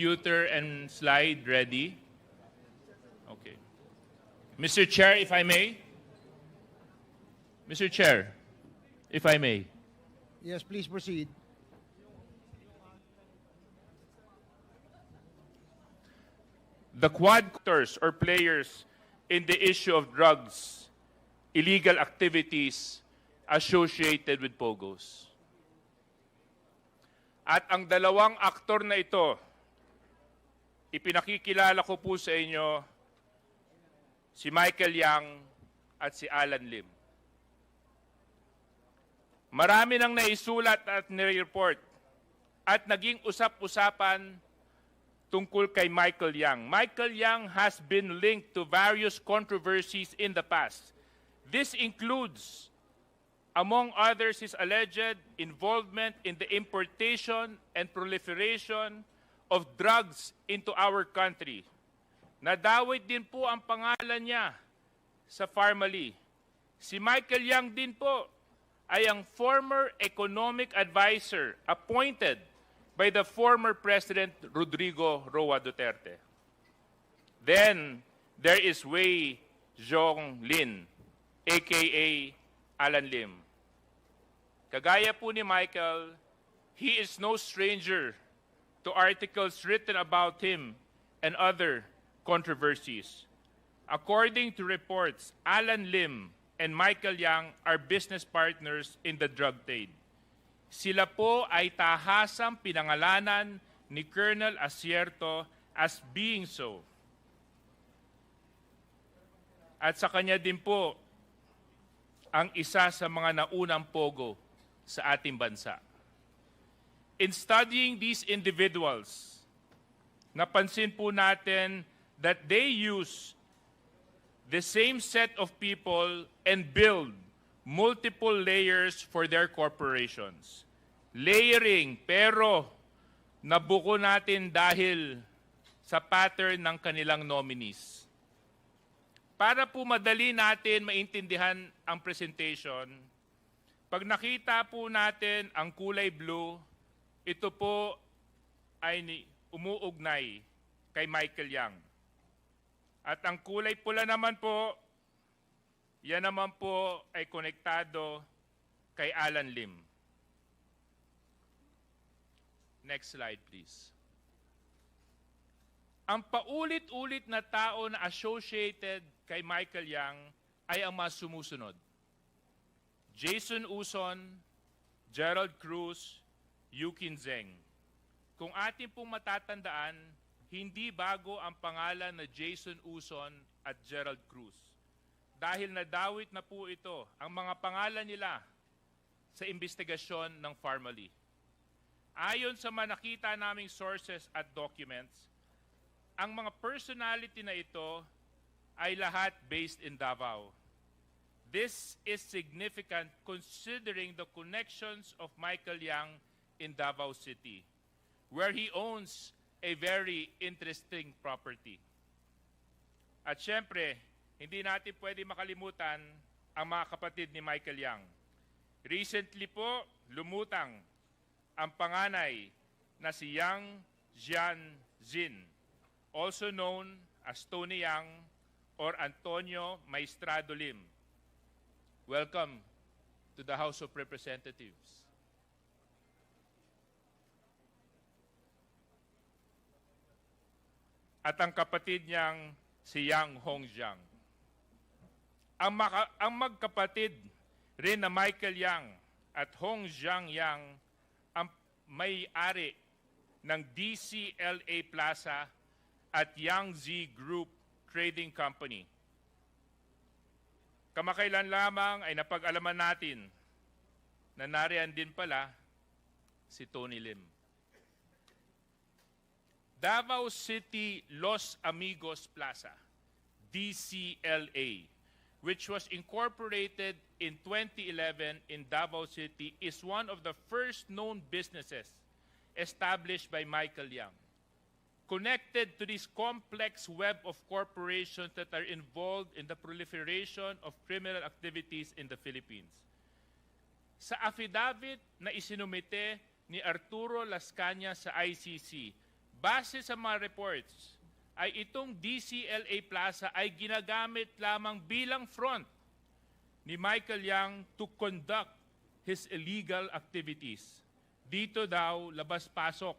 computer and slide ready? Okay. Mr. Chair, if I may. Mr. Chair, if I may. Yes, please proceed. The quadcopters or players in the issue of drugs, illegal activities associated with POGOs. At ang dalawang aktor na ito, ipinakikilala ko po sa inyo si Michael Yang at si Alan Lim. Marami nang naisulat at nireport at naging usap-usapan tungkol kay Michael Yang. Michael Yang has been linked to various controversies in the past. This includes, among others, his alleged involvement in the importation and proliferation of drugs into our country. Nadawit din po ang pangalan niya sa Pharmally. Si Michael Yang din po ay ang former economic advisor appointed by the former President Rodrigo Roa Duterte. Then, there is Wei Zhonglin, a.k.a. Alan Lim. Kagaya po ni Michael, he is no stranger to articles written about him and other controversies. According to reports, Alan Lim and Michael Yang are business partners in the drug trade. Sila po ay tahasang pinangalanan ni Colonel Asierto as being so. At sa kanya din po ang isa sa mga naunang pogo sa ating bansa. In studying these individuals, napansin po natin that they use the same set of people and build multiple layers for their corporations. Layering, pero nabuko natin dahil sa pattern ng kanilang nominees. Para po madali natin maintindihan ang presentation, pag nakita po natin ang kulay blue, ito po ay umuugnay kay Michael Yang. At ang kulay pula naman po, yan naman po ay konektado kay Alan Lim. Next slide, please. Ang paulit-ulit na tao na associated kay Michael Yang ay ang mga sumusunod. Jason Uson, Gerald Cruz, Yukin Zeng. Kung atin pong matatandaan, hindi bago ang pangalan na Jason Uson at Gerald Cruz. Dahil nadawit na po ito ang mga pangalan nila sa investigasyon ng Pharmally. Ayon sa mga nakita naming sources at documents, ang mga personality na ito ay lahat based in Davao. This is significant considering the connections of Michael Yang in Davao City, where he owns a very interesting property. At syempre, hindi natin pwede makalimutan ang mga kapatid ni Michael Yang. Recently po, lumutang ang panganay na si Yang Jianjin, also known as Tony Yang or Antonio Maestrado Lim. Welcome to the House of Representatives. At ang kapatid niyang si Yang Hongjiang. Ang magkapatid rin na Michael Yang at Hongjiang Yang ang may-ari ng DCLA Plaza at Yang Z Group Trading Company. Kamakailan lamang ay napag-alaman natin na nariyan din pala si Tony Lim. Davao City Los Amigos Plaza, DCLA, which was incorporated in 2011 in Davao City, is one of the first known businesses established by Michael Yang, connected to this complex web of corporations that are involved in the proliferation of criminal activities in the Philippines. Sa affidavit na isinumite ni Arturo Las Cañas sa ICC, base sa mga reports, ay itong DCLA Plaza ay ginagamit lamang bilang front ni Michael Yang to conduct his illegal activities. Dito daw labas-pasok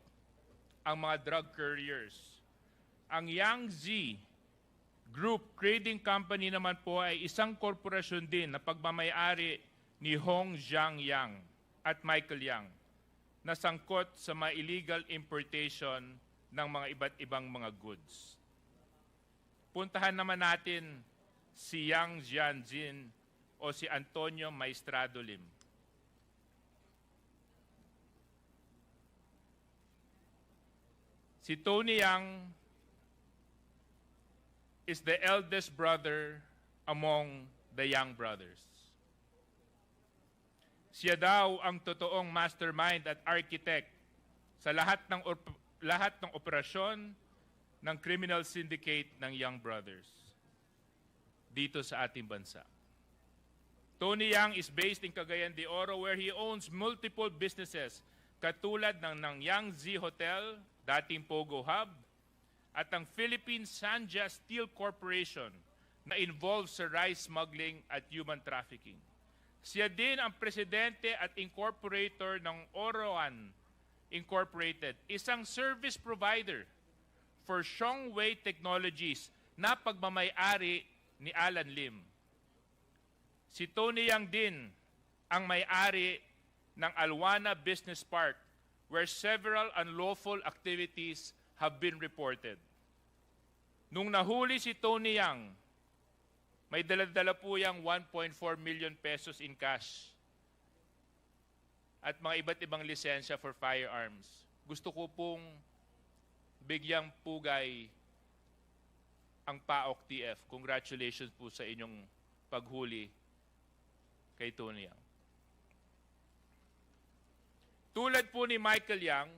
ang mga drug couriers. Ang Yang Z Group Trading Company naman po ay isang korporasyon din na pagmamayari ni Hong Zhang Yang at Michael Yang na sangkot sa mga illegal importation ng mga iba't ibang mga goods. Puntahan naman natin si Yang Jianjin o si Antonio Maestrado Lim. Si Tony Yang is the eldest brother among the Yang brothers. Siya daw ang totoong mastermind at architect sa lahat ng operasyon ng criminal syndicate ng Yang brothers dito sa ating bansa. Tony Yang is based in Cagayan de Oro where he owns multiple businesses katulad ng Yang Z Hotel, dating Pogo Hub, at ang Philippine Sanja Steel Corporation na involved sa rice smuggling at human trafficking. Siya din ang presidente at incorporator ng Oroan Incorporated, isang service provider for Shongwei Technologies na pagmamay-ari ni Alan Lim. Si Tony Yang din ang may-ari ng Alwana Business Park where several unlawful activities have been reported. Nung nahuli si Tony Yang, may dala-dala po yang 1.4 million pesos in cash at mga iba't ibang lisensya for firearms. Gusto ko pong bigyang pugay ang PAOK TF. Congratulations po sa inyong paghuli kay Tony Yang. Tulad po ni Michael Yang,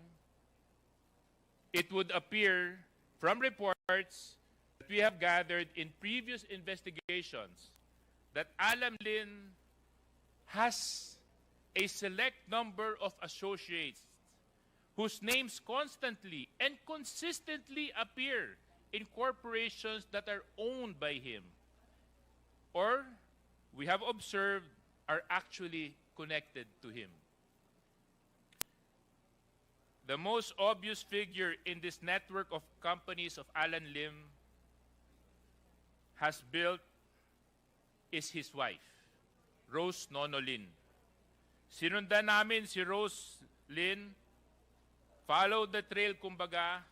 it would appear from reports that we have gathered in previous investigations that Alan Lim has a select number of associates whose names constantly and consistently appear in corporations that are owned by him or we have observed are actually connected to him. The most obvious figure in this network of companies of Alan Lim has built is his wife, Rose Nonolin. Sinundan namin si Rose Lin, follow the trail kumbaga,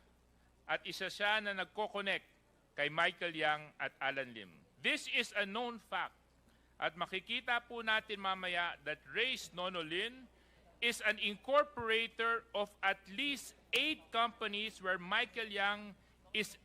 at isa siya na nagko-connect kay Michael Yang at Alan Lim. This is a known fact at makikita po natin mamaya that Rose Nonolin is an incorporator of at least 8 companies where Michael Yang is